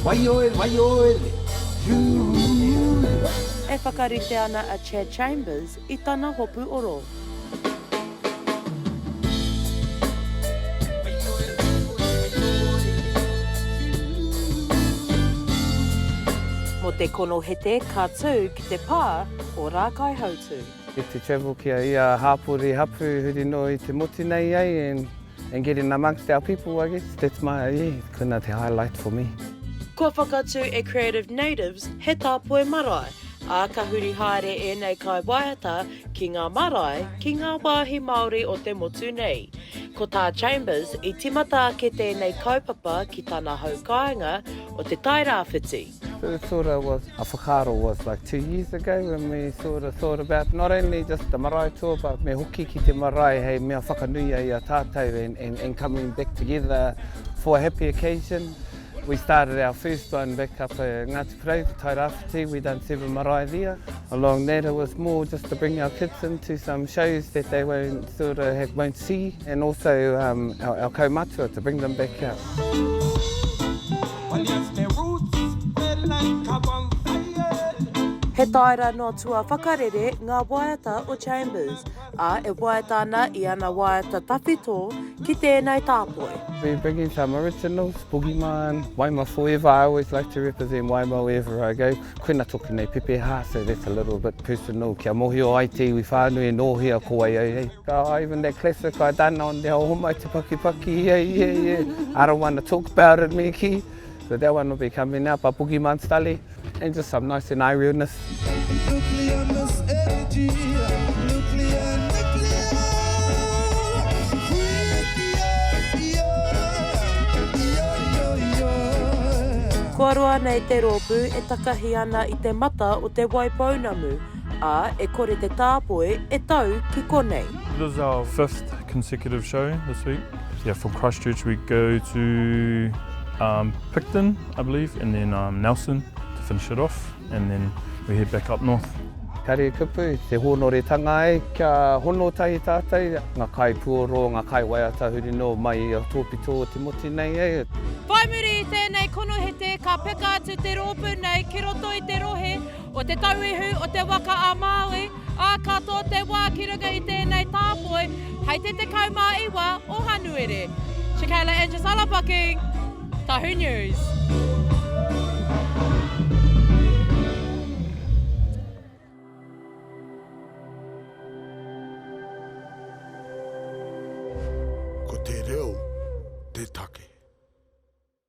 Waioere, waioere, E whakarite ana a Chad Chambers i tana hopu oro. Mo te konohete ka tū ki te pā o Rākaihautū. Get to travel ki a ia hāpori hapu huri noa i te motu nei ai and and getting amongst our people I guess that's my yeah koina te highlight for me. Kua whakatū e Creative Natives he tāpoi marae, ā, ka huri haere ēnei kaiwaiata ki ngā marae, ki ngā wāhi Māori o te motu nei. Ko tā Chambers, i timata ake tēnei kaupapa ki tana hau kāinga o Te Tairāwhiti. So it sort of was, a whakaaro was like two years ago when we sort of thought about not only just the marae tour but me hoki ki te marae hei mea whakanui ai a tātou and, and, and coming back together for a happy occasion. We started our first one back up at Ngāti Porou, Te Tairāwhiti, we done seven marae there. Along that it was more just to bring our kids into some shows that they won't sort of have, won't see and also um, our, our kaumatua to bring them back out. Well, yes, me roots spread like a bonfire. He taera nō tua whakarere ngā waiata o Chambers, ā, e waiata ana i ana waiata tawhito ki tēnei tāpoi. We're bringing some originals, Boogeyman, Waima Forever, I always like to represent Waima wherever I go. Koina toku nei pepeha, so that's a little bit personal, kia mohio ai te iwi whānui e nōhea ko wai au nei. Oh, even that classic I done on the Ohomai Te Pakipaki, yeah, yeah, yeah, I don't wanna talk about it, me ki. So that one will be coming out, but Boogeyman Stully, and just some nice and realness. Nuclear miss energy, nuclear, nuclear. Kua roa nei te rōpū e takahi ana i te mata o Te Waipounamu, ā, e kore te tāpoi e tau ki konei. This is our fifth consecutive show this week. Yeah, from Christchurch we go to um, Picton, I believe, and then um, Nelson to finish it off, and then we head back up north. Kare kupu, te hōnoretanga ai, kia hono tahi tātou, ngā kaipuoro, ngā kaiwaiata huri noa mai i a tōpito o te motu nei e. Whai muri i tēnei konohete ka peka atu te rōpū nei ki roto i te rohe o Te Tauihu o Te Waka a Māui, ā, ka tō te wā ki runga i tēnei tāpoi hei te 19 o Hanuere. Shakayla Anges Alapaki, Tahu News.